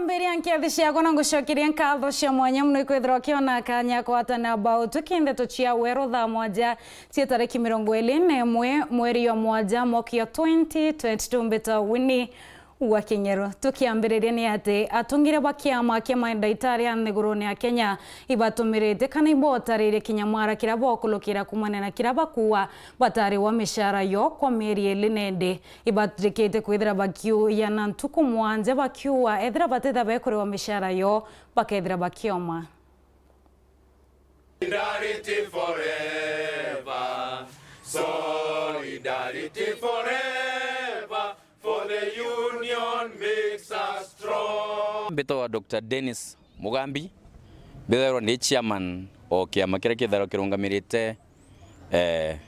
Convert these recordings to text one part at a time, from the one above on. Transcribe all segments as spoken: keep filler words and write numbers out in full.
Mbiria nkethi ciakwa na ngucokeria nkatho cia mwanya mono ikwithirwa ukiona kanya kwatana bau tukindeto cia weru thaa mwanja cia tariki mirongo iri na imwe mweri wa mwanja mwaka wa twenty twenty-two. Mbita Winnie wa Kinyeru. Tukiambiriria ni ati atungire ba kiama kia mandaitari a nthigurune ya Kenya ibatumirite kana ibotaririe kinyamara kiria bokulukira kumania na kiria bakuuga batariwa micara yo kwa mieri iri nende. Ibaturikite kwithira bakiuya na ntuku mwanja bakiuga ethira batitha bekuriwa micara yo bakethira bakioma. Solidarity forever. Solidarity forever. For the union makes us strong. Mbitagwa Doctor Dennis Mugambi, mbithairwa ndi chairman o kiama kiria kithairwa kirungamirite, eh,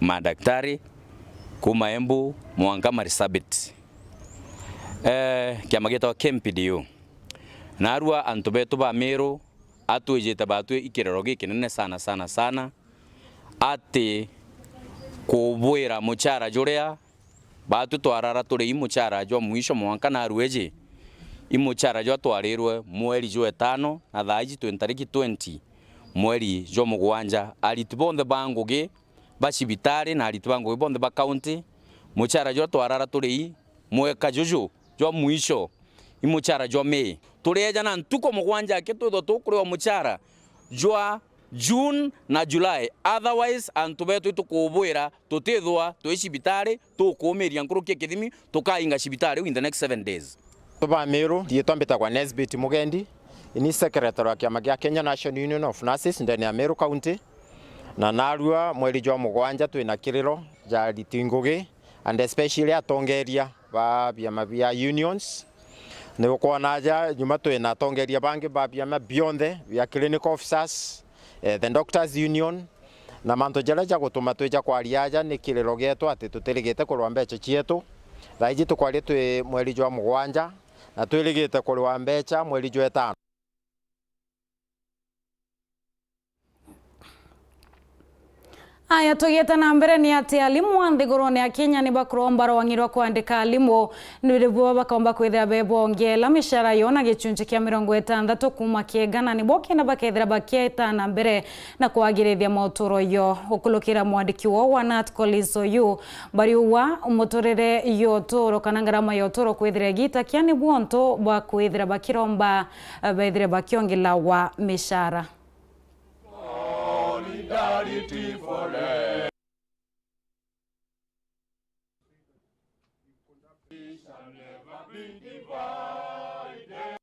madaktari kuma Embu mwanka Marsabit. Eh, kiama gitagwa K M P D U. Narua antu betu ba Meru atwijite batwi ikirero gikinene sana, sana, sana, ati kubwira muchara juria batwi twarara turi i muchara jwa mwisho mwanka narua iji, i muchara jwa twarirwe mweri jwa itano, na thaa iji twi ntariki twenty mweri jwa mugwanja. Ariti bonthe ba ngugi ba cibitari na ariti ba ngugi bonthe ba kaunti, muchara jwa twarara turi i mweka juju jwa mwisho, i muchara jwa May. Turieja na ntuku mugwanja aki twithwa tukuriwa muchara jwa June na July. Otherwise, antu betu itukubwira tutithwa twi cibitari, tukuumiria nkuruki ya kithimi, tukainga cibitari in the next seven days. Tuba Meru, riitwa mbitagwa Nesbit Mugendi, ni secretary wa kiama gia Kenya National Union of Nurses ndene ya Meru County, na narua mweri jwa mugwanja twina kiriro ja ariti ngugi, and especially atongeria ba biama bia unions. Ni ukwona aja nyuma twina atongeria bangi ba biama bionthe bia clinical officers, eh, the doctors union, na mantu jaria ja gutuma twija kwaria aja ni kiriro gietu ati tutirigite kuriwa mbecha cietu. Thaa iji tukwaria twi mweri jwa mugwanja, na twirigite kuriwa mbecha mweri jwa itano. Aya, tugiite na mbere, ni ati alimu a nthigurune ya Kenya ni bakuromba rwangi rwa kwandika alimu, ni bo bakomba kwithira bebongela micara yo na gichunchi kia mirongo itantatu kuuma kiegana, ni bo kenda bakethira bakieta na mbere na kwagirithia mauturo yo. Ukulukira mwandiki wo wa Nat Collins Oyu, bariuga muturire yo uturo kana ngarama ya uturo kwithira igitakia ni bwonto bwa kwithira bakiromba bethire bakiongelawa micara. Solidarity forever. We shall never be divided.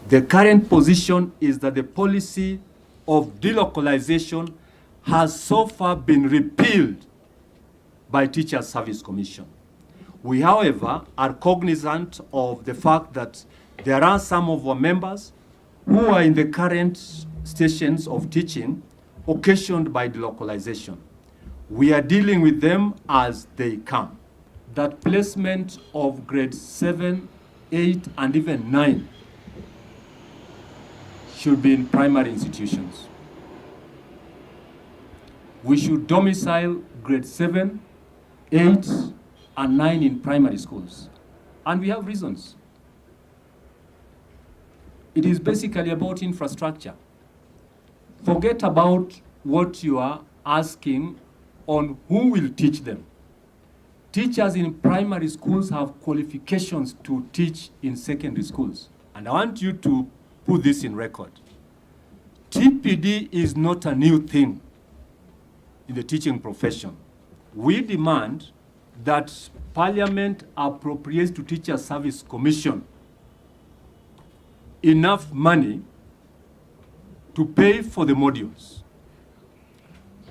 The current position is that the policy of delocalization has so far been repealed by Teachers Service Commission. We, however, are cognizant of the fact that there are some of our members who are in the current stations of teaching occasioned by delocalization. We are dealing with them as they come. That placement of grade seven, eight, and even nine should be in primary institutions. We should domicile grade seven, eight, and nine in primary schools. And we have reasons. It is basically about infrastructure. Forget about what you are asking on who will teach them. Teachers in primary schools have qualifications to teach in secondary schools. And I want you to put this in record. T P D is not a new thing in the teaching profession. We demand that Parliament appropriates to Teachers Service Commission enough money to pay for the modules.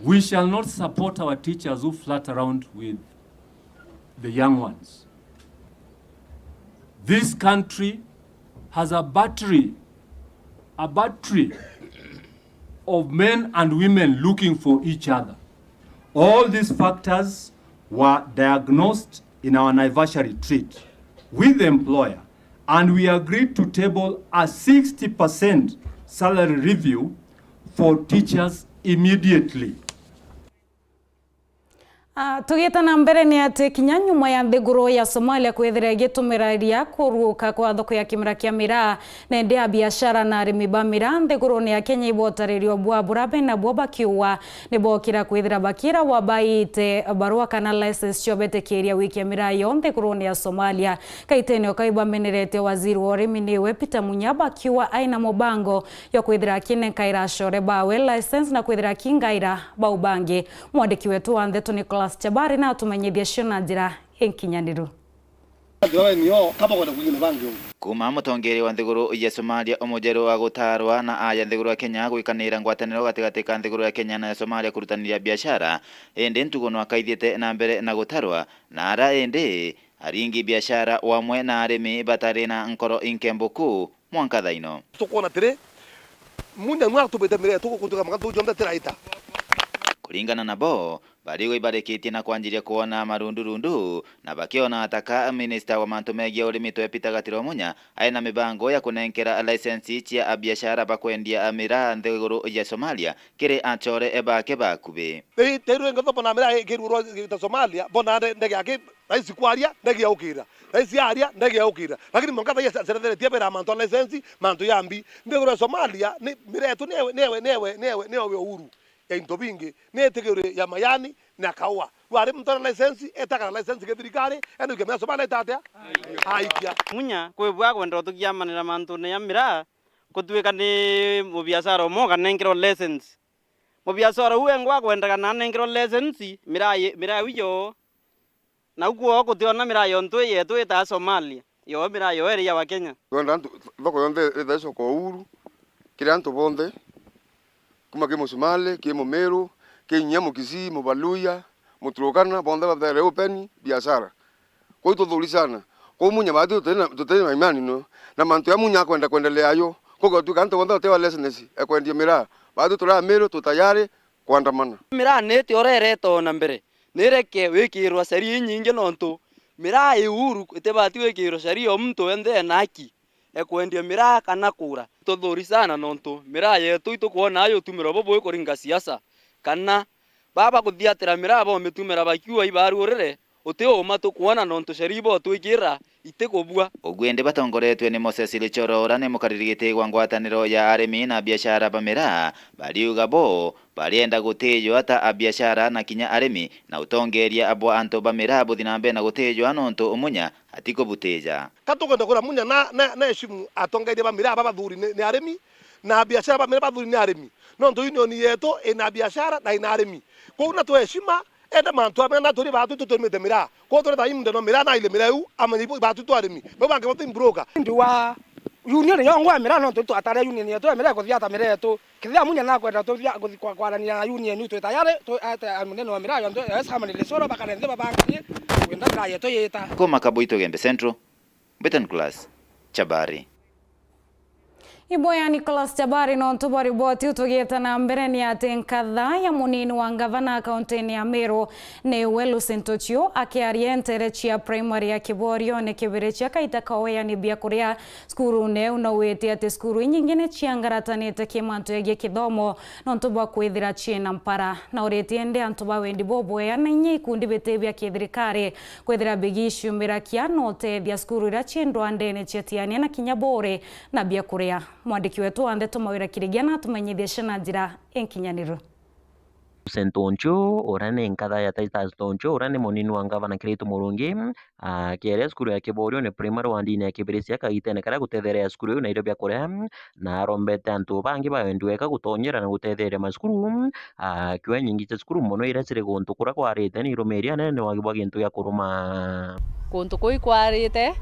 We shall not support our teachers who flirt around with the young ones. This country has a battery, a battery of men and women looking for each other. All these factors were diagnosed in our Naivasha retreat with the employer, and we agreed to table a sixty percent salary review for teachers immediately. Ah, tugite na mbere ni ati kinya nyuma ya nthiguru ya Somalia kwithira igitumira iria kuruuka kwa thoko ya kimera kia miraa, na indi abiashara na arimi ba miraa nthigurune ya Kenya ibotaririo bwa bura bena bwo bakiuga ni bokira kwithira bakira wa baite barua kana license cio betikiria wikia miraa yo nthigurune ya Somalia. Kaitene o kau bamenerete waziri wa urimi niwe Peter Munya bakiuga aina mubango ya kwithira akinenkaira acore bawe license na kwithira akingaira bau bangi. Mwandiki wetu wa ndeto Nicholas Chabari na atumenyithia cio na njira inkinyaniru. Kuuma mutongeria wa nthiguru ya Somalia umujeru wa gutarwa na aja nthiguru ya Kenya gwikanira ngwataniro gatigati ka nthiguru ya Kenya na ya Somalia kurutaniria biashara, indi ntugo no akaithiite na mbere na gutarwa, na ara indi aringi biashara wamwe na arimi batari na nkoro inkembuku mwanka thaino. Tukwona atiri, Munya nwe atubite miraa yetu gukutuka maka tuju jonthe tiraita. Kuringana nabo, bariuga ibarikitie na kwanjiria kwona marundurundu, na bakiona ataka minista wa mantu megie urimi twe Peter Gatiro Munya aina mibango ya kunenkera license cia abiashara bakwendia miraa nthiguru ya Somalia kiri acore bake bakubi. Ii, teru ingi thopona miraa ikirurwa ta Somalia, bona nde-, ndege yake Raisi kwaria, ndege yaukira. Raisi aria, ndege yaukira. Lakini mwanka thaia ceretheretie bera mantu a license, mantu ya mbi. Nthiguru ya Somalia, ni, miraa yetu niewe, niewe, niewe, niewe, niewe uhuru ya into bingi. Ni itigirwe ya majani na kaua. Rwari muntu na license, etaka na license githirikari, ende ukia miraa Somalia etatia? Aikia. Munya, kwi bwa kwenda utugiamanira mantune ya miraa, gutuika ni mubiashara umwe ukanenkerwa license. Mubiashara uu wengwa akwendaga na anenkerwa license, miraa ye-, miraa iu yo. Na u kwoo gutiona miraa yontu yetu itaa Somalia, yo miraa yo iri ya Wakenya. Twenda antu, thoko yonthe ithae icoka uhuru, kiri antu bonthe, kuma ki Musumali, ki Mumiru, ki inya Mukisii, Mubaluya, Muturukana, bonthe bathere open biashara. Kwou tuthuri sana. Kwou Munya baati tutiri na, tutiri na imani no. Na mantu ya Munya akwenda kwendelea ayo. Kwou gatuika antu bonthe batiwa license, ekwendia miraa. Baati turi Amiru, tu tayari kuandamana. Miraa ni iti urereta o na mbere. Nireke wikirwa sheria inyingi nontu miraa i uhuru itibati wikirwa sheria o muntu wenthe ena haki ya kwendia miraa kana kura. Tuthuri sana nontu miraa yetu itukwona yutumirwa bubui kuringa siasa, kana baba kuthiatira miraa bomitumira bakiua ibarurire, uti uma tukwona nontu sheria ibotwikira itikubua. Ugu indi batongoretue ni Moses Lichoro uria ni mukariri giti gwa ngwataniro ya arimi na biashara ba miraa, bariuga bo barienda gutijwa ta abiashara na kinya arimi, na utongeria bwa antu ba miraa buthi na mbere na gutijwa nontu Munya atikubutija. Ka tukwenda kwira Munya na, na, na heshimu atongeria ba miraa ba bathuri ni, ni arimi, na abiashara ba miraa bathuri ni arimi. Nontu union yetu ina biashara na ina arimi. Kwou na tuheshima, enda mantu amenya na turi baatu tuturimite miraa. Kwou turi thaai muntu no miraa na aile miraa iu, amenye ibu baatu tu arimi. Bau bangi bo ti mbroker. Indi wa union yongwa ya miraa nontu twatare union yetu ya miraa ikuthiata miraa yetu. Kethira Munya nakwenda tuthia kuthi kwa-, kwarania na union iu twi tayari, tu-, ete munene wa miraa yonthe, esa amanire soro bakare nthi babangarie, kwenda miraa yetu yita. Kuma Kabuito Gembe Central, Mbitan Class, Chabari. Iboya Nicholas Chabari nontu bwa riboti. Utugiite na mbere ni ati nkatha ya munini wa ngavana kauntini ya Meru niwe Lucy Ntuchu akiaria ntere cia primary ya Kiborione kibiri cia kaita ka ueani biakuria Cukuru niu no wite ati cukuru inyingi ni ciangaratanite ki mantu yegie kithomo nontu bwa kwithira ciina mpara. Na uritie indi antu ba wendi bubwea na inya ikundi biti bia kithirikari kwithira bigiciumira kia na utethia cukuru iria ci ndwandene ciatiania na kinya bure na biakuria. Mwandiki wetu wa ndeto Mawira Kirigia natumenyithie cia na njira inkinyaniru. Saint Oncho, uria ni nkatha ya Titus Toncho, uria ni munini wa ngavana Kiraitu Murungi, akiaria cukuru ya Kiborione Primary wandine ya Kibiricia kagitene karia gutetherea cukuru iu na irio bia kuria, na arombete antu bangi ba wendi weka gutonyera na gutetheria macukuru, akiuga nyingi cia cukuru mono iria ciri guntu kuria kwarite ni irumiria anene ni wagi bwa gintu gia kuruma. Kuntu kuu ikwarite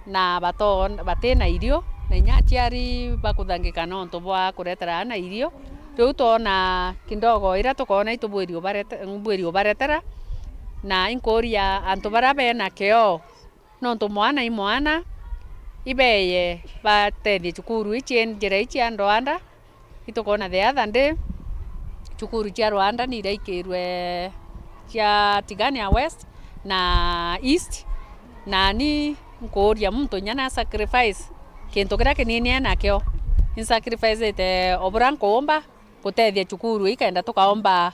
na bato-, batina irio, na inya aciari bakuthangika nontu bwa kuretera aana irio. Riu twona kidogo iria tukoona itubwiri ubarete-, mbwiri ubaretera, na inkuuria antu baria bena kio, nontu mwana i mwana, ibeye batethie cukuru ii cia njira ii cia ndwanda, itukoona the other day, cukuru cia Rwanda ni iraikirwe cia Tigania West na East, nani nkuuria muntu inya na sacrifice kintu kiria kinini enakio, ni sacrifice-ite o buria nkuumba gutethia cukuru ikenda tukaomba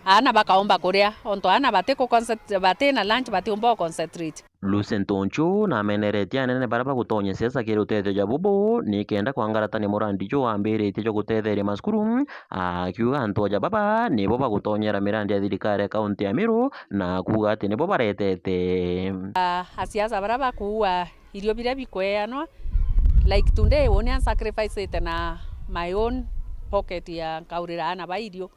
Aana bakaomba kuria, ontu aana bati ku concent-, bati na lunch, batiumba u concentrate. Lucent Onchu nameneretie anene baria bagutonya siasa kiri utethio ja bubu, ni kenda kwangaratania murandi juu ambiritie jwa gutetheria macukuru, akiuga antu aja baba nibo bagutonyera mirandi ya thirikari ya kaunti ya Meru, na kuuga ati nibo baretete. A, asiasa baria bakuua irio biria bikweanwa, like today, uni ansacrificete na my own pocket ya nkaurira aana ba irio.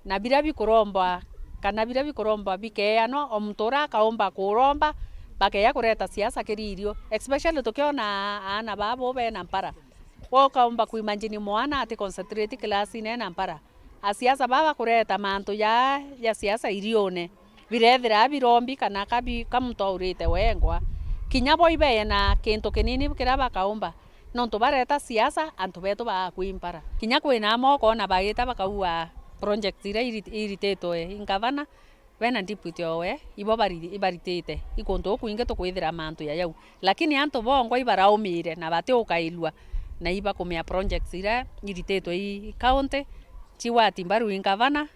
Na biria bikurombwa, kana biria bikurombwa bikeanwa, o muntu uria akaomba kuromba, bakeya kureta siasa kiri irio, especially tukiona aana babo bena mpara. We ukaomba kuimagine mwana ati concentrate classine ena mpara. Asiasa baba kureta mantu ja, ja siasa irione, birethira birombi kana kabi-, ka muntu aurite wengwa. Kinya bo ibeye na kintu kinini kiria bakaomba. Nontu bareta siasa, antu betu bagakwia mpara. Kinya kwina amwe ukoona bagita bakaua project iria iri-, irititwe i ngavana, we na deputy owe, ibo bari-, ibaritite. I kuntu gukwingi tukwithira mantu ya jau. Lakini antu bongwa ibaraumire na batiukairua, na ibakumia projects iria irititwe i county, cigwati mbaru i ngavana,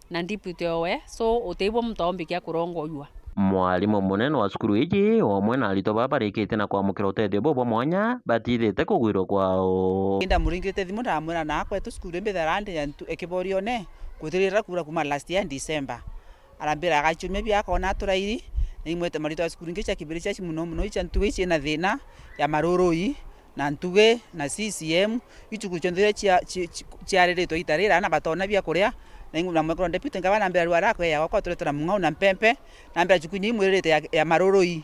na deputy owe, so utibwo muntu aombikia kurongorua. Mwarimu munene wa cukuru iji, o amwe na aritwa baa barikitie na kwamukira utethio buu bwa mwanya, batithite kugwirwa kwao. Ndamuringirite thimu, ndamwira, "Na akwetu cukuru imbitharande ya ntu-, e Kiborione, kuthirira kura kuma last year December." Arambira, "Agaciumia bia akona aturairi, na imwete maritwa ya cukuru ingi cia kibiri cia muno muno, icia ntugi ciina thina ya marurui." Na ntugi na C C M, icukuru cionthe iria cia-, ci-, ci-, ciariritwe ita rira, na batoona bia kuria, na ingu-, na mwekuru deputy ngavana ambira, "Riu arakweya gwakwa turetera mung'ao na mpempe," na ambira, "Cukuru inya imwirite ya, ya marurui,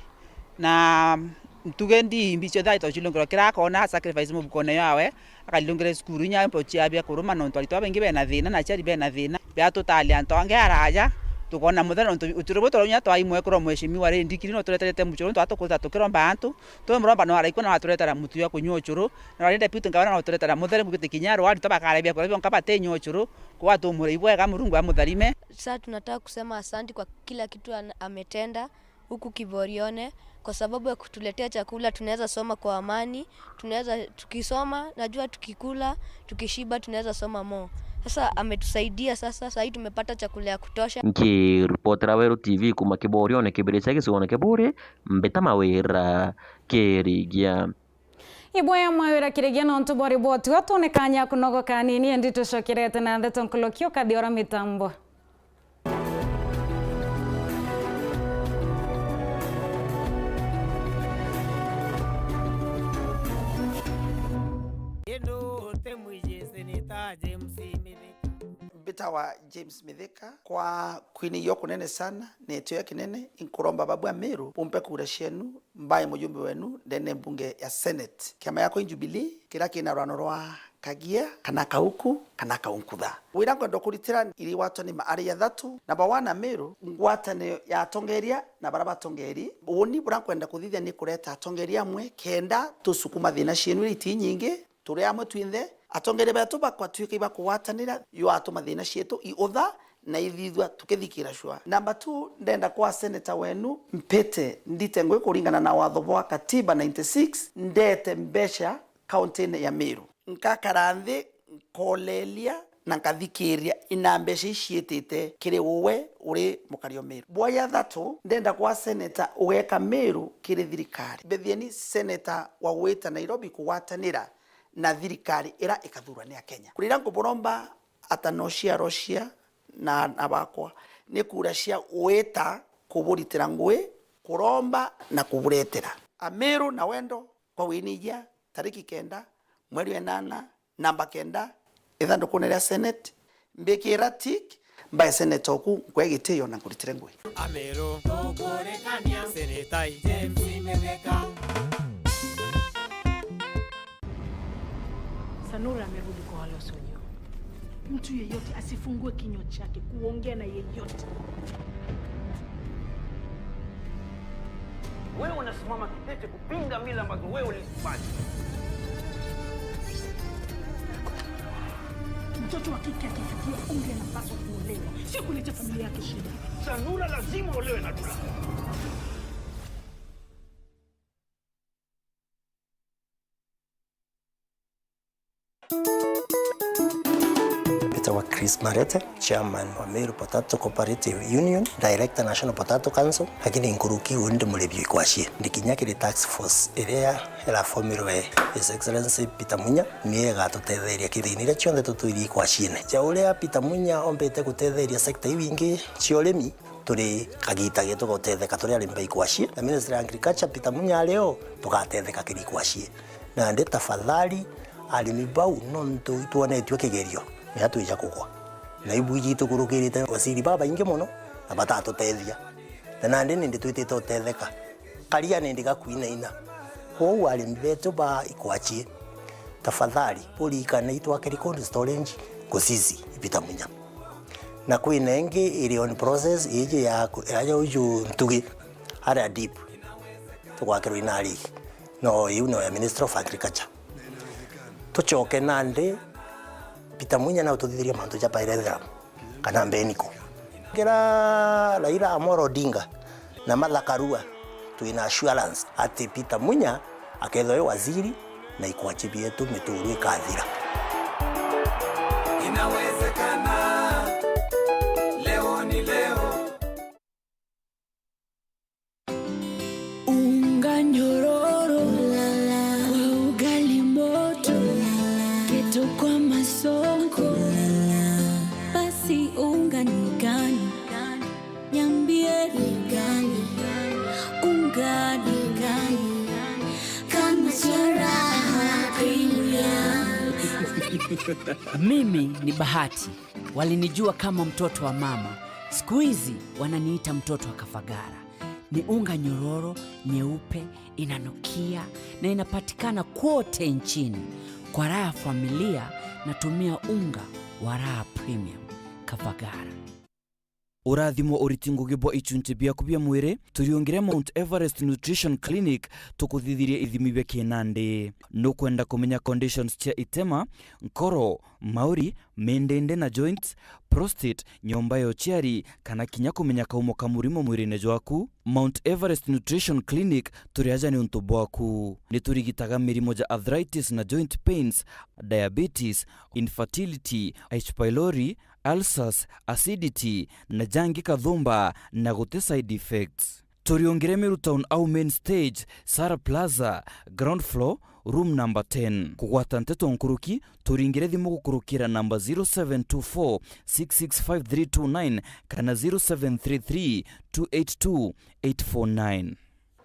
na ntugi ndimbi cionthe aitwa cilungirwa kira akona sacrifice mubukone yawe, akalilungire cukuru inya mpo cia bia kuruma, nontu aritwa baingi bena thina na aciari bena thina, biatutali antu angi araja, tukona muthenya nontu uturi bu turaunya twai mwekuru mheshimiwa ri ndikiri no tureterete mucuru nontu atukuta tukiromba antu." Twimuromba no araikua na waturetera mutu ya kunyua ucuru, na rari deputy ngavana no turetera mutheri mugiti kinya rwari twa bakarebia kuria bionka batinyua ucuru, kwa tumure ibwega Murungu amutharime. Sasa tunataka kusema asanti kwa kila kitu an-, ametenda huku Kiborione, kwa sababu ya kutuletea chakula, tunaweza soma kwa amani, tunaweza, tukisoma, najua tukikula, tukishiba, tunaweza soma more. Sasa ametusaidia sasa, sahii tumepata chakula ya kutosha. Nkiripotera Weru T V kuma Kiborione kibiri cia gicigoone kia Buuri, Mbita Mawira Kirigia. Ibwea Mawira Kirigia nontu bwa riboti uu. Twone kanya kunogoka anini, indi tucokerete na ndeto nkuruki ukathiora mitambo. Indu utimwiji Seneta James Mithika. Mbitawa James Mithika. Kwa kwinigio kunene sana na itio ya kinene, inkuromba babu Ameru bumpe kura cienu mbae mujumbe wenu ndene mbunge ya Senate. Kiama giakwa i Jubilee, kiria kina rwano rwa Kagia, kana Kauku, kana Kaunkutha. Wira nkwenda kuritira iri gwatwa ni ma ari athatu, namba one Ameru, ngwataniro ya atongeria na baria batongeri. Uuni buria nkwenda kuthithia ni kureta atongeria amwe kenda tusukuma thina cienu iria iti nyingi, turi amwe twinthe, atongeria betu bakwatuika ibakugwatanira, yatuma thina cietu iutha na ithithua tukithikira cua. Namba two, ndenda kwa seneta wenu mpite ndite ngui kuringana na watho bwa katiba ninety-six, ndete mbeca kauntine ya Meru. Nkakara nthi, nkoleria na nkathikiria ina mbeca iciitite kiri uwe uri mukari o Meru. Bwa ya thatu, ndenda kwa seneta ugeka Meru kiri thirikari. Mbithieni seneta wa gwita Nairobi kugwatanira na thirikari ira ikathurwa ni Akenya. Kurira nkuburomba ata no ciaro cia na aana bakwa, ni kura cia gwita kuburitira ngui, kuromba na kuburetera. Ameru na wendo kwa winigia tariki kenda mweri wa inana, namba kenda, ithanthuku-ini ria Senate, mbikira tick, mbae seneta oku, nkwe gitio na nkuritire ngui. Ameru, tukurikania Seneta James Mithika. Sanura amerudi kwa wale wasiojua. Mtu yeyote asifungue kinywa chake kuongea na yeyote. Wewe unasimama kidete kupinga mila ambazo wewe ulizikubali. Mtoto wa kike akifikia umri anapaswa kuolewa, sio kuletea familia yake shida. Sanura lazima olewe na Dula. Mbitagwa Chris Marete, chairman wa Meru Potato Cooperative Union, director National Potato Council, lakini nkuruki undi murimi ikwachie. Ndi kinya kiri task force iria irafomirwe His Excellency Peter Munya, ni igatutetheria kithini iria cionthe tutwiri ikwachiene. Ja uria Peter Munya ombite gutetheria sector iu ingi cia urimi, turi kagita getu ga gutetheka turi arimi ba ikwachie, na Ministry ya Agriculture, Peter Munya ari o, tugatetheka kiri ikwachie. Nandi tafadhali, arimi bau, nontu itwonetue kigerio, niria twija kugwa. Na ibu iji itukurukirite waziri babaingi mono, na batatutethia. Na nandi nindi twitite utetheka. Karia nindi gakwinaina. Kwou arimi betu ba ikwachie, tafadhali, uririkane itwakiri cold storage Gusisi i Peter Munya. Na kwina ingi iri on process, iji ya ku-, ya, ya uju ntugi, aria deep, tugwakirwa inari. No, iu no ya Ministry of Agriculture. Tucoke nandi, Peter Munya na ututhithirie mantu ja pyrethrum kana mbeniko. Kira Raila Amolo Odinga na Martha Karua, twina assurance ati Peter Munya akethirwa e waziri na ikwachi bietu mituru ikathira. Inawezekana, leo ni leo. Unga nyororo kwa ugali moto, kitu kwa masonko, basi unga ni gani? Niambie ni gani? Unga ni gani? Kama chora premium. Mimi ni Bahati. Walinijua kama mtoto wa mama. Siku hizi wananiita mtoto wa Kafagara. Ni unga nyororo, nyeupe, inanukia na inapatikana kwote nchini. Kwa raha ya familia, natumia unga wa Raha Premium. Kafagara. Urathimwo uriti ngugi bwa ichunchi biaku bia mwiri, turiungire Mount Everest Nutrition Clinic tukuthithirie ithimi bia kinandi. Nukwenda kumenya conditions cia itema, nkoro, mauri, mindindi na joints, prostate, nyomba ya uciari, kana kinya kumenya kaumo ka murimo mwirine jwaku? Mount Everest Nutrition Clinic turi aja niuntu bwaku. Niturigitaga mirimo ja arthritis na joint pains, diabetes, infertility, H. pylori, ulcers, acidity, na jangi kathumba na guti side effects. Turiungire Meru Town au main stage, Sara Plaza, ground floor, room number ten. Kugwata nteto nkuruki, turingire thimu gukurukira namba zero seven two four six six five three two nine kana zero seven three three two eight two eight four nine.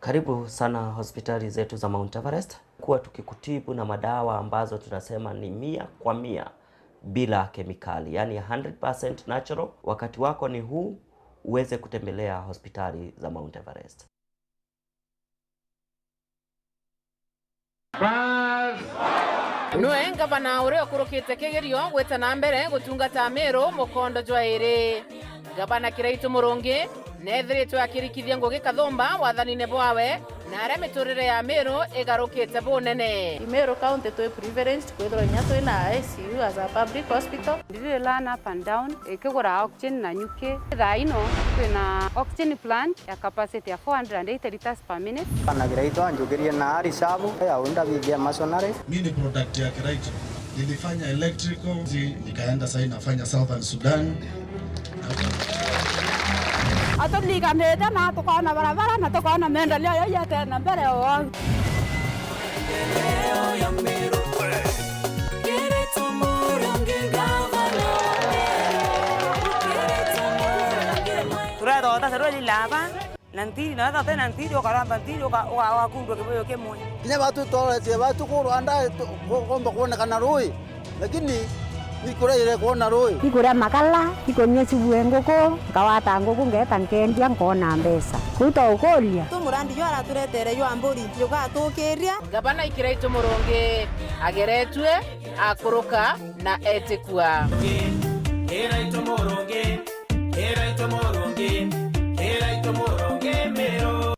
Karibu sana hospitali zetu za Mount Everest. Kuwa tukikutibu na madawa ambazo tunasema ni mia kwa mia bila kemikali, yani hundred percent natural. Wakati wako ni huu, uweze kutembelea hospitali za Mount Everest. Bas. Nwe ngavana uria ukurukite kigerio gwita na mbere gutungata Meru mukondo jwa iri. Ngavana Kiraitu Murungi neethiritwe akirikithia ngugi kathumba wathanine bwawe, na aria miturire ya Meru igarukite bunene. I Meru County twi privileged kwithirwa inya twi na I C U as a public hospital. Ndiri run up and down, ikigura oxygen na nyuki. Thaa ino twina oxygen plant ya capacity ya four hundred and eighty liters per minute. Bana Kiraitu anjukirie na ari shabu ya unda bithia masonary. Mi ni product ya Kiraitu. Nilifanya electrical, zi-, nikaenda sasa nafanya Southern Sudan. Aturiganite na tukoona barabara na tukoona maendeleo yau yatena mbere o. Turethota serwe lilaba. Na ntiri, na wethira uti na ntiri, ukaramba ntiri, uka-, uka-, ugakundwa kibuyu kimwe. Kinya batu tworetie batu ku rwanda tu-, ku-, kuumba kwonekana rui, lakini ni kuria ire kwona rui. Ikuria makala, ikunyua subu e nguku, nkawata nguku, ngeeta nkendia, nkoona mbeca. Kuu twa ukuria. Tu murandi jwa araturetere jwa mburi, jugatukiria. Ngavana Kiraitu Murungi ageretue, akuruka na etikua. Kiraitu Murungi. Kiraitu Murungi, Kiraitu Murungi Meru.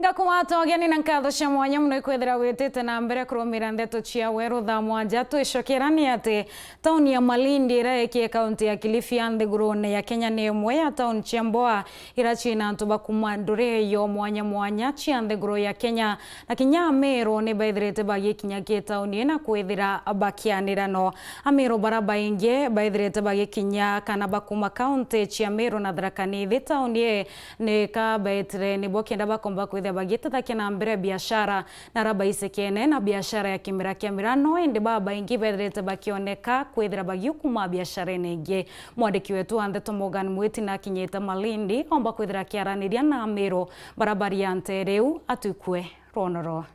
Ngakumata ugeni na nkatho cia mwanya mono ikwithira witite na mbere kurumira ndeto cia weru thaa mwanja. Twicokera ni ati tauni ya Malindi iria ikie kaunti ya Kilifi ya nthigurune ya Kenya ni imwe ya tauni cia mboa iria ciina antu ba kuma nduriri yo mwanya mwanya cia nthiguru ya Kenya, na kinya Amiru ni baithirite bagikinya ki tauni ii na kwithira bakianira no. Amiru bara baingi baithirite bagikinya kana bakuma kaunti cia Meru na Tharaka Nithi tauni ii ni ka beetire nibo kenda bakomba kwithira bagitithakia na mbere biashara na ara baisekene na biashara ya kimera kia miraa, no indi babaingi bethirite bakioneka kwithira bagiukuma biasharene ingi. Mwandiki wetu wa ndeto Morgan Mwiti nakinyite Malindi omba kwithira akiaraniria na Amiru bara bari antere iu atwikue rwono rwao.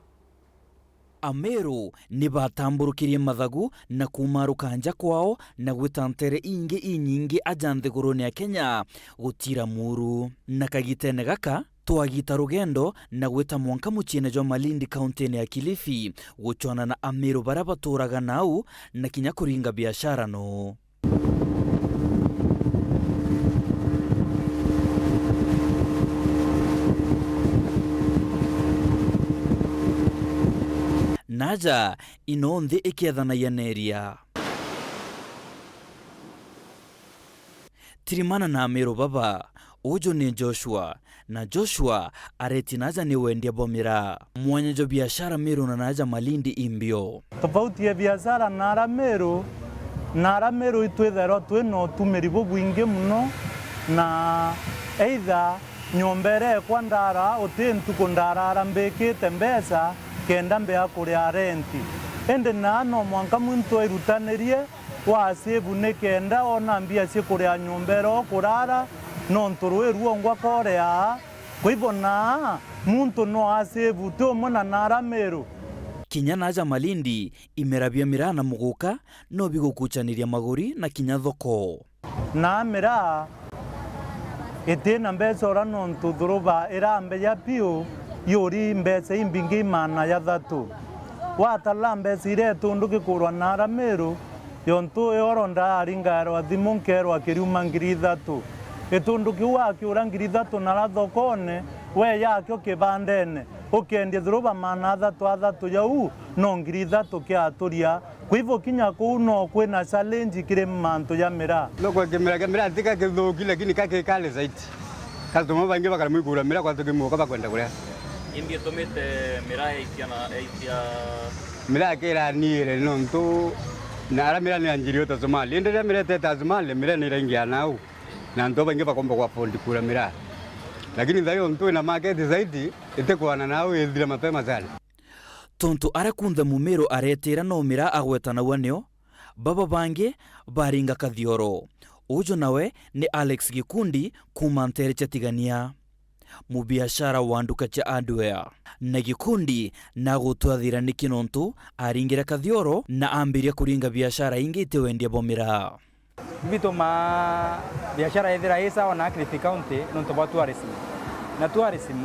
Ameru ni batamburukirie mathagu na kumaruka nja kwao na gwita ntere ingi inyingi aja nthigurune ya Kenya gutira muru. Na kagitene gaka, twagita rugendo na gwita mwanka muciine jwa Malindi, kauntine ya Kilifi, gucwana na Ameru baria baturaga nau na kinya kuringa biashara no. Naja ino nthi ikiethanagia na iria. Tirimana na Ameru baba, uju ni Joshua, na Joshua areti naja ni wendia bwa miraa. Mwanya jwa biashara Meru na naja Malindi imbio. Tofauti ya biashara na ara Meru, na ara Meru itwithairwa twi na utumiri bubwingi muno, na either nyomba iria ekwa ndara, uti ntuku ndarara mbikite mbeca kenda mbia kuria renti. Indi naa no mwanka muntu airutanirie wa save ni kenda ona mbia cia kuria nyomba iria ukurara, nontu rui ruongwa korea. Kwa hivyo naa muntu no a save ti umwe na naara Meru. Kinya naja Malindi, imera bia miraa na muguka no bigukuchaniria maguri na kinya thoko. Naa miraa itina mbeca ura nontu thuruba irambeja piu yuri mbeca imbingi maana jathatu. Watara mbeca iria itundu gikurwa naara Meru, yontu ioro ndaringairwa thimu nkerwa kiriuma ngiri ithatu. Gitundu kiu wakiura ngiri ithatu nara thokone, we yakio kibandene, ukendia thuruba maana athatu athatu jau no ngiri ithatu kiaturia. Kwa hivyo kinya kuu no kwina challenge kiri mantu ja miraa. Thoko kimera kia miraa tika kithuki, lakini ka kikali zaidi. Customer baingi bakara mwikura miraa kwa tukimuka bakwenda kuria. Imbi itumite miraa yaitia na yaitia. Miraa kiraniire nontu na ara miraa ni anjirio ta Somali. Indi riria miraa itete Somali, miraa ni iraingia nau. Na antu baingi bakomba ku afford kura miraa. Lakini thayo ntu ina market zaidi, itikwana nau ithire mapema sana. Tontu aria kunthe Mumiru aretira no miraa agwetanagua nio, baba bangi baringa kathioro. Uju nawe ni Alex Gikundi kuuma ntere cia Tigania, mubiashara wa nduka cia hardware. Na Gikundi nagutwathira niki nontu aringire kathioro na ambiria kuringa biashara ingi iti wendia bwa miraa. Bituma biashara ithira i sawa na Kilifi County nontu bwa tourism. Na tourism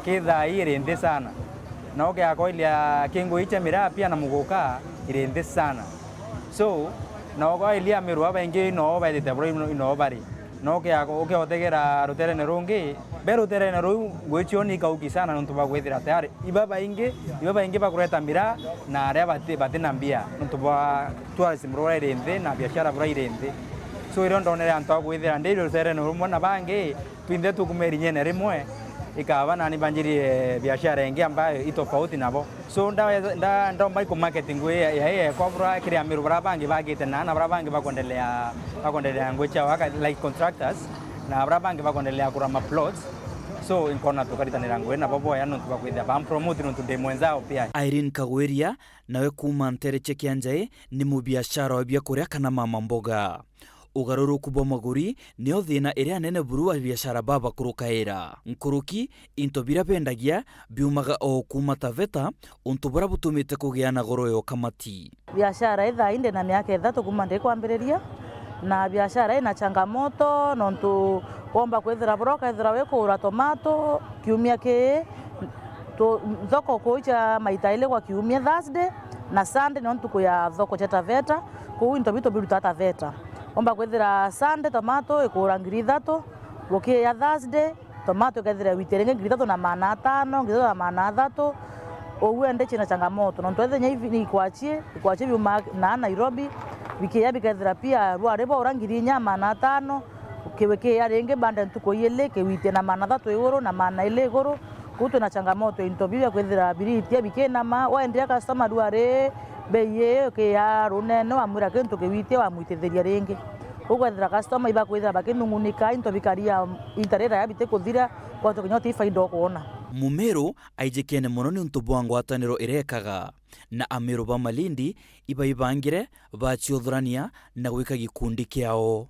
kithaa ii iri nthi sana. Na ukeakoilia kingu icha miraa pia na muguka iri nthi sana. So, na ukoilia Ameru babaingi no baithite bura ino bari. Na ukeako-, ukeotegera ruterene rungi, be ruterene ruu ngui cio ni ikauki sana nontu bwa kwithira tayari ibabaingi, ibabaingi bakureta miraa na aria bati-, batina mbia nontu bwa tourism ruria iri nthi na biashara buria iri nthi. So, irio ndonere antu a kwithira ndi ruterene rumwe na bangi, twinthe tukuma irinyene rimwe, ikaba nani banjirie biashara ingi ambayo i tofauti nabo. So, ndaweza, nda-, ndaomba iku market ngui ya, ya, ya kwa bura kiri Ameru bara bangi bagite na, na bara bangi bakwendelea, bakwendelea ngui chao aka, like contractors, na bara bangi bakwendelea kurama plots. So, inkona tukaritanira ngui nabo boya nontu bakwithia bam promote nontu ndi mwenzao pia. Irene Kagwiria, nawe kuuma ntere cia Kianjai, ni mubiashara wa biakuria kana mama mboga. Ugaruruku bwa maguri nio thina iria nene buru wa biashara baba kurukaira. Nkuruki, into biria bendagia biumaga o kuuma Taveta, untu buria butumite kugia na goro ya ukamati. Biashara ii thaa ii ndi na miaka ithatu kuuma ndikwambiriria, na biashara ina changamoto, nontu womba kwithira buria ukethira wikugura tomato kiumia kii, tu-, thoko kuicha maita ili kwa kiumia, Thursday na Sunday nio ntuku ya thoko cia Taveta, kuu into bitu birutaa Taveta. Omba kwithira Sunday tomato ikura ngiri ithatu, gukiya Thursday Tomato ikethira wite ringi ngiri ithatu na maana atano, ngiri ithatu na maana athatu, uguo ende cina changamoto. Nontu ethenya ibi ni ikwachi, ikwachi biuma na Nairobi, bikiya bikethira pia rwari bwa ura ngiri inya maana atano, kiwi kiya ringi bande ntuku ijiri kiwite na maana athatu iguru na maana ili iguru. Kuu twina changamoto into biu bia kwithira biritia bikinama, wendia customer rwari bei ii kiya runene, wamwira kintu kiwitie, wamwitithiria ringi. Ukwethira customer ibakwithira bakinungunika, into bikaria, into riraya bitikuthira, kwatwa kinya uti faida ukwona. Mumiru aijikene mono niuntu bwa ngwataniro irekaga, na Amiru ba Malindi ibaibangire baciuthurania na gwika gikundi kiao.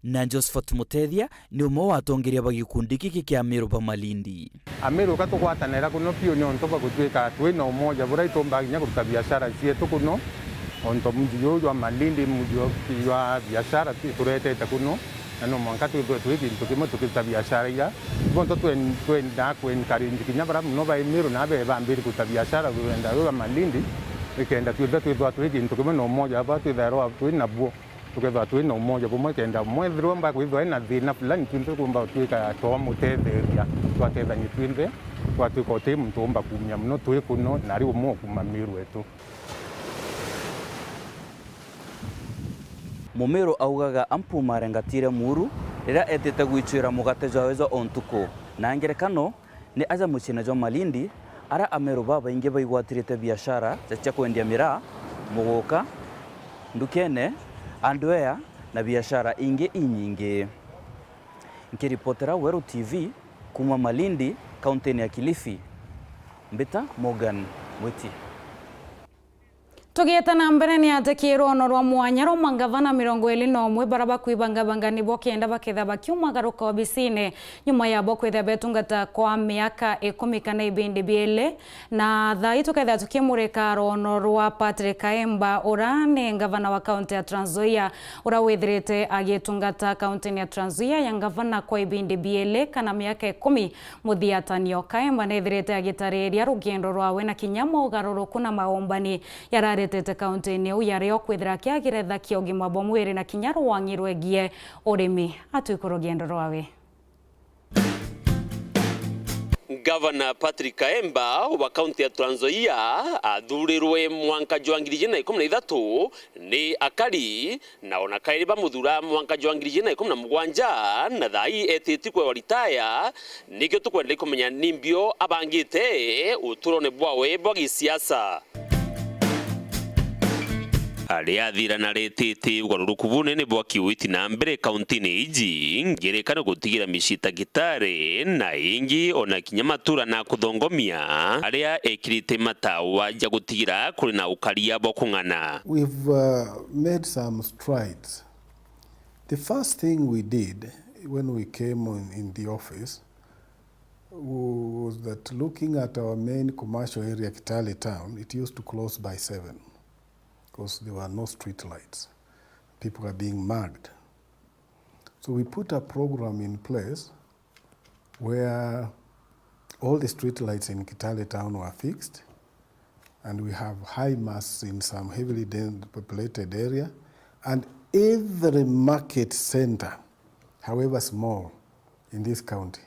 Na Josephat Mutethia ni umwe wa atongeria ba gikundi giki kia Amiru ba Malindi. Amiru ka tugwatanira kuno piu niuntu bwa gutwika twina umoja buria itumbaga kinya kuruta biashara cietu kuno. Onto muji juu jwa Malindi, muji jwa biashara tu-, turetete kuno, na no mwanka twithwe twi gintu kimwe tukiruta biashara ira. Bonthe twen-, twenda ku encourage kinya bara muno ba Amiru na be bambiri kuruta biashara rurenda ruu rwa Malindi, ikenda twithwe twithwa twi gintu kimwe na umoja bwa twithairwa twi nabuo, tukethwa twi na umoja bumwe, kenda mwethirwa mba kwithwa ena thina fulani, twinthe tukumba twika twa mutetheria, twatethanie twinthe, twatwika uti muntu umba kumia muno twi kuno, na ari umwe ukuma Miru wetu. Mumiru augaga ampu marengatire muru riria etite gwicwira mugate jwawe jwa o ntuku. Na ngerekano ni aja muciine jwa Malindi, aria Amiru babaingi baigwatirite biashara ja cia kwendia miraa, muguka, ndukene, hardware na biashara ingi inyingi. Nkiripotera Weru T V kuuma Malindi, kauntini ya Kilifi, mbita Morgan Mwiti. Tugiite na mbere, ni ati ki rwono rwa mwanya rwa mangavana mirongo iri na umwe bara bakwibangabanga nibo kenda bakethira bakiumagaruka obisine, nyuma yabo kwithira betungata kwa miaka ikumi kana ibindi biiri. Na thaa ii tukethira tukimurika rwono rwa Patrick Kaemba, ura ni ngavana wa kaunti ya Trans Nzoia, ura withirite agitungata kauntini ya Trans Nzoia ya ngavana kwa ibindi biiri kana miaka ikumi. Muthiatanio, Kaemba nethirite agitariria rugendo rwawe na kinya mogaruruku na maombani yararetete kauntini iu ya rio kwithira akiagiretha kia ugima bwa mwiri na kinya rwang'i rwegie urimi. Atwikwe rugendo rwawe. Ngavana Patrick Kaemba wa kaunti ya Trans Nzoia athurirwe mwanka jwa ngiri ijiri na ikumi na ithatu ni akari na ona kairi bamuthura mwanka jwa ngiri ijiri na ikumi na mugwanja, na thaa ii etiti kwewa ritaya. Nikio tukwenda kumenya ni mbio abangite uturone bwawe bwa gisiasa. Aria athira na retete ugaruruku bunene bwa kiwiti na mbere kauntini iji, ngerekano gutigira micii ta Kitare na ingi, ona kinya matura na kuthongomia aria ekirite matawa ja gutigira kuri na ukaria bwa kung'ana. We've, uh, made some strides. The first thing we did when we came on in the office was that looking at our main commercial area, Kitale town, it used to close by seven because there were no street lights. People were being mugged. So we put a program in place where all the street lights in Kitale town were fixed, and we have high masts in some heavily den-, populated area, and every market center, however small, in this county,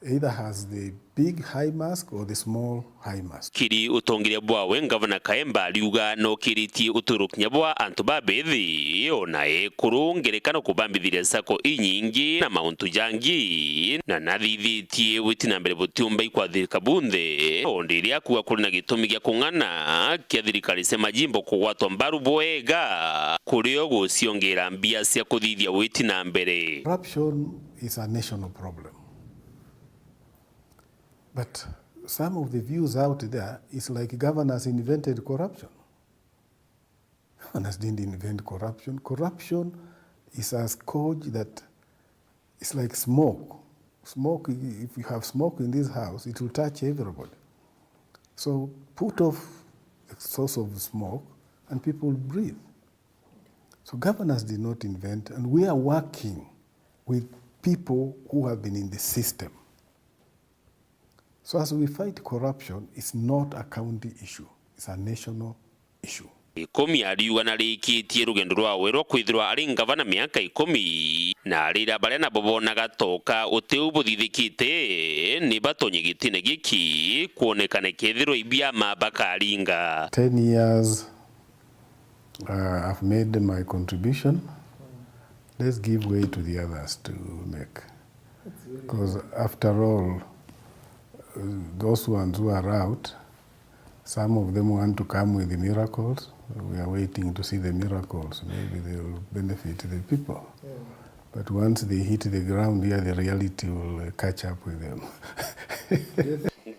either has the big high mast or the small high mast. Kiri utongeria bwawe, Ngavana Kaemba ariuga nokiritie uturo kinya bwa antu babethi, ona ekuru, ngerekano kubambithiria sacco inyingi na mauntu jangi, na nathithitie witi na mbere butiumba ikwathirika bunthe, o ndiria akuga kuri na gitumi gia kung'ana kia thirikari cia majimbo kugwatwa mbaru bwega, kurio guciongeera mbia cia kuthithia witi na mbere. Corruption is a national problem. But some of the views out there is like governors invented corruption. Governors didn't invent corruption. Corruption is a scourge that is like smoke. Smoke, if you have smoke in this house, it will touch everybody. So put off the source of smoke and people will breathe. So governors did not invent, and we are working with people who have been in the system. So as we fight corruption, it's not a county issue, it's a national issue. Ikumi ariuga narikitie rugendo rwawe rwa kwithirwa ari ngavana miaka ikumi, na arira baria nabo bonaga toka uti u buthithikite ni batonye gitine giki kwonekane kethirwa ibiama bakaringa. Ten years, uh, I've made my contribution. Let's give way to the others to make. Because after all, uh, those ones who are out, some of them want to come with miracles. We are waiting to see the miracles. Maybe they will benefit the people. But once they hit the ground here, the reality will, uh, catch up with them.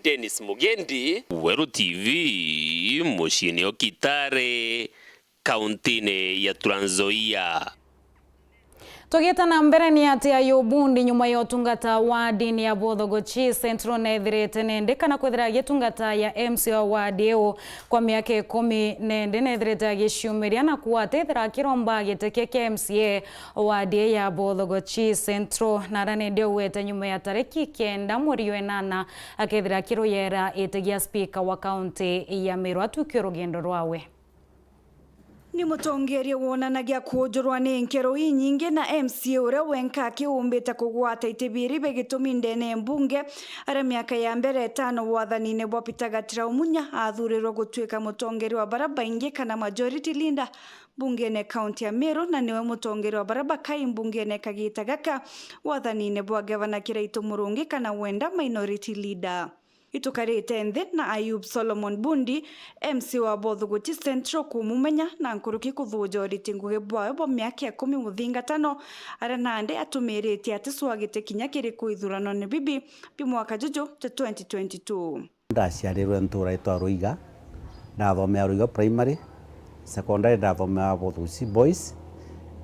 Dennis Mugendi, Weru T V, muciini o Kitare, kauntine ya Trans Nzoia. Tugiita na mbere, ni ati Ayubu Ndi, nyuma ya utungata wardini ya Bothogochi Central, neethirite nende kana kwithira agitungata ya M C A wa ward iu kwa miaka ikumi nende, neethirite agiciumiria na kuuga atithira akiromba giti kia kia M C A ward ii ya Bothogochi Central, na ara nende augite nyuma ya tariki kenda mweri wa inana akethira akiruyera giti gia speaker wa kaunti ya Meru. Atukie rugendo rwawe. Ni mutongeria wonanagia kuujurwa ni nkero inyingi na M C A uria wenka akiumbite kugwata iti biiri bia gitumi ndene ya mbunge, aria miaka ya mbere itano wathanine bwa Peter Gatira Umunya athurirwe gutuika mutongeria wa baria baingi kana majority leader mbungene kaunti ya Meru, na niwe mutongeria wa baria bakai mbungene kagita gaka wathanine bwa gavana Kiraitu Murungi kana wenda minority leader. Itukarite nthi na Ayub Solomon Bundi, M C A wa Bothogochi Central, kumumenya na nkuruki kuthuja uriti ngugi bwawe bwa miaka ikumi muthingatano, aria nandi atumiritie aticwagite kinya kiriku ithuranone bibi bi mwaka juju jwa twenty twenty-two. Ndaciarirwe ntuura itwa Ruiga, ndathomea Ruiga Primary. Secondary ndathomera Bothogochi Boys.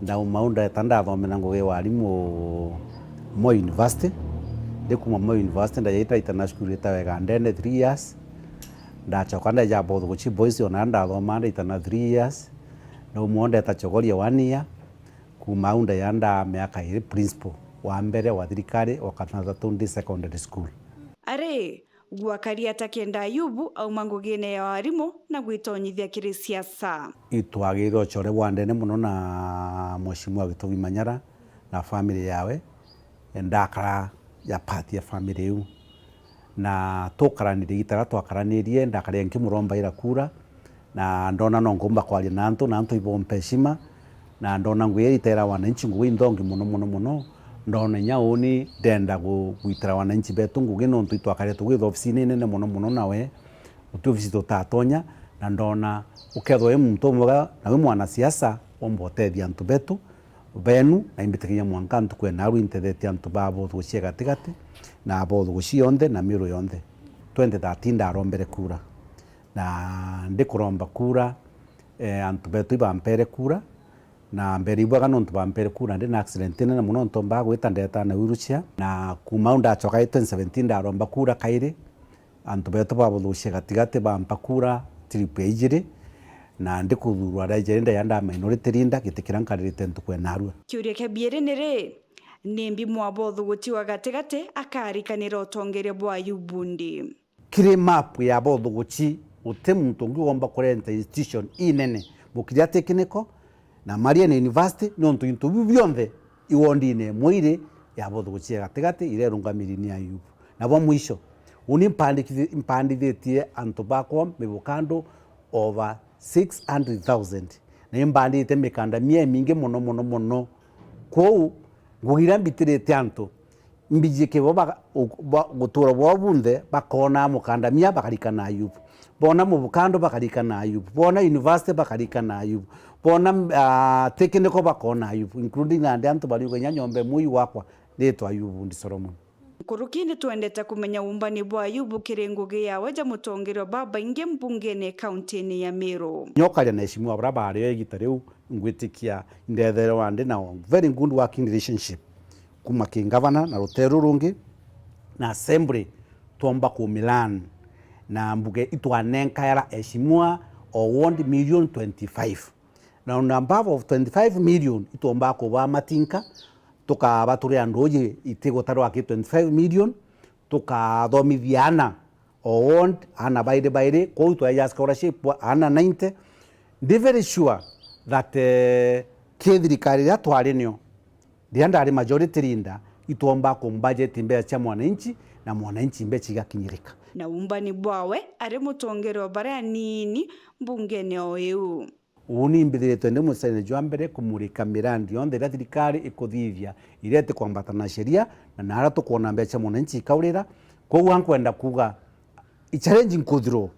Ndauma au ndeta ndathomera ngugi ya warimu Moi University. Ndikuma Moi University ndaja ndaita na cukuru itagwa Igandene three years. Ndacoka ndaja Bothogochi Boys, ona ndathoma ndaita na three years. Ndauma au ndeta Chogoria one year. Kuma au ndaja nda miaka iri principal wa mbere wa thirikari, wa Kathatu Ndi Secondary School. Ari, gwakaria ata kenda Ayubu auma ngugine ya warimu na gwitonyithia kiri siasa? Itwagirire ucore bwa ndene mono na Mheshimiwa Gitugi Manyara na family yawe, ndakara ja part ya family iu. Na tukaranire igita riria twakaranirie, ndakaria nkimurombaira kura, na ndona no nkumba kwaria na antu, na antu ibompa heshima, na ndona ngugi iria iteera wananchi ngugi inthongi mono, mono, mono. Ndona inya uuni ndenda gu-, gwitira wananchi betu ngugi, nontu itwakare tugwitha ofisine inene mono, mono nawe, guti ofisi tutatonya, na ndona ukethwa wi muntu umwega na wi mwanasiasa, umba utethia antu betu, benu, na imbitikiria mwanka ntuku ya naarua intethetie antu ba Bothogochi ya gatigati, na Bothogochi yonthe, na Meru yonthe. Twenty thirteen ndarombere kura. Na ndikuromba kura, eh, antu betu ibampere kura, na mbere ibwega nontu bampere kura ndi na accident inene mono, ntombaga gwita ndeta na wheelchair. Na kuma au ndacoka twenty seventeen ndaromba kura kairi, antu betu ba Bothogochi ya gatigati bampa kura trip ya ijiri, na ndikuthurwa ria ijiri ndaja nda minority leader, giti kiria nkaririte ntuku ya naarua. Kiuria kia biiri ni ri, nimbi mwa Bothogochi wa gatigati akarikanira utongeria bwa Ayubu Ndi? Kiri map ya Bothogochi, guti muntu ungi womba kurenta institution inene, mukiria technical na Marian University, nontu into biu bionthe iwondine imwe iri ya Bothogochi ya gatigati, iria irungamiri ni Ayubu. Na bwa mwisho, uni mpandiki-, mpandithitie antu bakwa mivukando over six hundred thousand, na imbandite mikanda mia imingi mono, mono, mono. Kwou, ngugi iria mbitirite antu, mbiji kibo ba-, u-, ba-, gutura bwao bunthe, bakona mukandamia, bakarikana Ayubu. Bona mubukando, bakarikana Ayubu. Bona university, bakarikana Ayubu. Bona, ah, technical, bakona Ayubu, including nandi antu bariuga inya nyomba imwe iu gwakwa, ritwa Ayubu Ndi Solomon. Nkuruki ni twendete kumenya umbani bwa Ayubu kiri ngugi yawe ja mutongeria wa babaingi mbungene kauntini ya Meru. Nyokaria na Mheshimiwa baria bario igita riu, ngwitikia indetherwa ndi na very good working relationship. Kuma ki ngavana na ruteru rungi na assembly twomba kumilan na mbuge itwanenkaera eshimua o ward million twenty-five. Na on above of twenty-five million itwomba kuba matinka, tukaba turi andu uji itigutarwa ki twenty-five million, tukathomithia ana o ward, ana bairi bairi, kwou twaeja scholarship ana ninety, Ndi very sure that, eh, ki thirikari iria twari nio, riria ndari majority leader, itwomba kumbajeti mbeca cia mwananchi, na mwananchi mbeca igakinyirika. Na uumbani bwawe ari mutongeria wa baria anini mbungene o iu. Uuni mbithiritwe ndi mucaine jwa mbere kumurika mirandi yonthe iria thirikari ikuthithia, iria itikwambata na sheria, na naria tukwona mbeca cia mwananchi ikaurira. Kwou ankwenda kuuga, i challenge nkuthirwo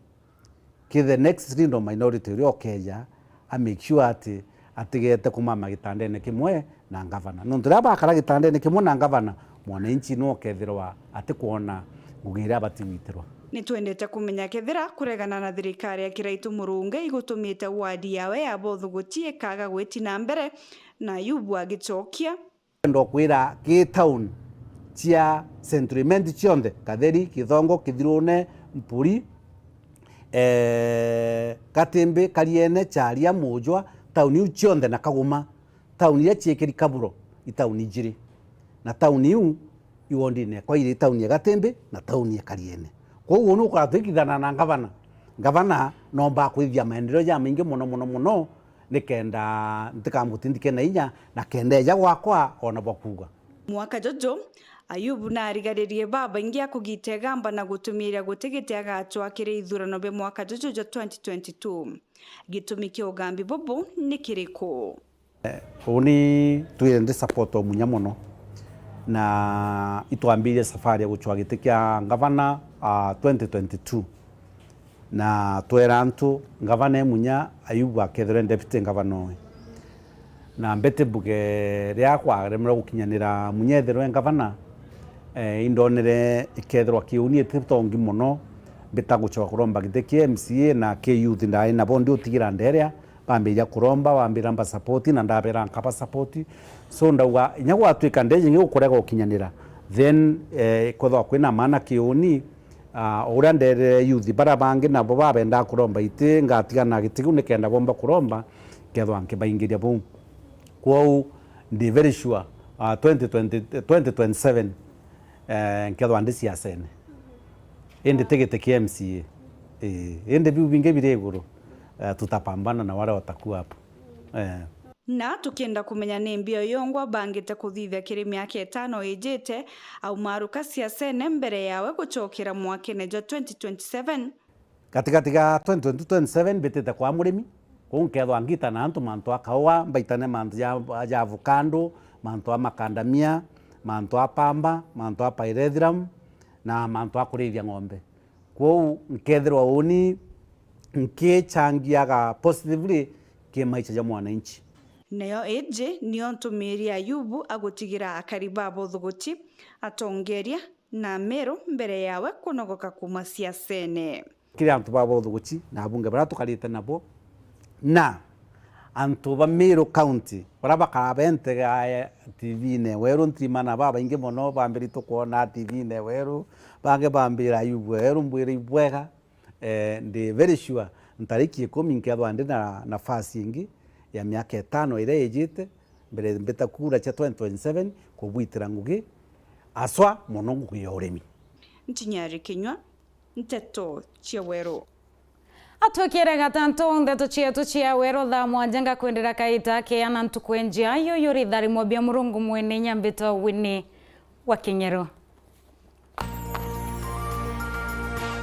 ki the next leader of minority uria ukeja, a make sure ati atigete kumama gitandene kimwe na ngavana. Nontu riria bakara gitandene kimwe na ngavana, mwananchi no kethirwa atikwona ngugi iria abati gwitirwa. Nitwendete kumenya kethira kuregana na thirikari ya Kiraitu Murungi igutumite wadi yawe ya Bothuguti ikaga gwiti na mbere, na Ayubu agicokia. Ndenda kwira ki town cia Central Imenti cionthe, Katheri, Kithongo, Kithirune, Mpuri, eh, Gatimbi, Kariene, Charia, Mujwa, town iu cionthe na Kaguma, town iria ciikiri Kaburo, i town ijiri. Na town iu i wodine ekwa iri town ya Gatimbi na town ya Kariene. Kwou uu nukwenda twikithana na ngavana. Ngavana nomba kwithia maendeleo jamaingi mono, mono, mono, nikenda ntikamutindike na inya, na kenda eja gwakwa ona bwa kuuga. Mwaka juju, Ayubu naarigaririe babaingi a kugita igamba na gutumiria guti giti agacwa kiri ithurano bia mwaka juju jwa twenty twenty-two. Gitumi kia ugambi bubu ni kiriku? Eh, uuni twire ndi support o munya mono, na itwambirie safari ya gucwa giti kia ngavana, ah, twenty twenty-two. Na twera antu, ngavana e munya, Ayubu akethirwe deputy ngavana owe. Na mbete mbuge riria kwaremerwe gukinyanira munya ethirwe ngavana, eh, indonere ikethirwa kiuni iti tongi mono, mbita gucoka kuromba giti kia M C A na kia youth ndai nabo ndi utigira nderia, bambiria kuromba, bambira mba support na ndabera nkaba support. So ndauga, inya gwatuika ndeji ngi gukurega gukinyanira, then, eh, kwethwa kwina maana kiuni, ah, uria nderere youth bara bangi nabo babendaa kuromba iti, ngatiga na giti kiu nikenda bomba kuromba, nkethwa nkibaingiria bau. Kwou ndi very sure, ah, twenty twenty, twenty twenty-seven, eh, nkethwa ndi siasene. Indi ti giti kia M C A. Ii, indi biu bingi biri iguru, eh, tutapambana na wale watakuwa hapo. Eh. Na tukienda kumenya ni mbi oyongwa bangite kuthithia kiri miaka itano ijite, aumaruka siasene mbere yawe gucokera mwakene jwa twenty twenty-seven. Gatigati ga twenty twenty-two twenty-seven mbitite kwa murimi, kuu nkethwa ngita na antu mantu a kaua, mbaitane mantu ja, ja avocado, mantu a macadamia, mantu a pamba, mantu a pyrethrum, na mantu a kurithia ng'ombe. Kwou nkethirwa uuni nkichangiaga positively ki maisha ja mwananchi. Nayo iji niyo ntumiri ya Ayubu agutigira akari ba Bothuguti, atongeria, na Meru mbere yawe kunogoka kuuma siasene. Kiri antu ba Bothuguti na abunge baria tukarite nabo, na antu ba Meru County, baria bakara bentega T V-ine Weru, ntirimana babaingi mono bambiri tukwona T V-ine Weru, bangi bambira Ayubu Weru, mbwire ibwega, eh, ndi very sure ntariki ikumi nkethwa ndi na nafasi ingi ya miaka itano iria ijite, mbere mbita kura cia twenty twenty-seven kubwitira ngugi, aswa mono ngugi ya urimi. Ntinyari Kinyua, Nteto cia Weru. Atwikire gatantu ndeto cietu cia Weru thaa mwanja, ngakwendera kaita keana ntuku enjia, yuyu ritharimo bia Murungu mwene inya mbitwa Winnie wa Kinyero.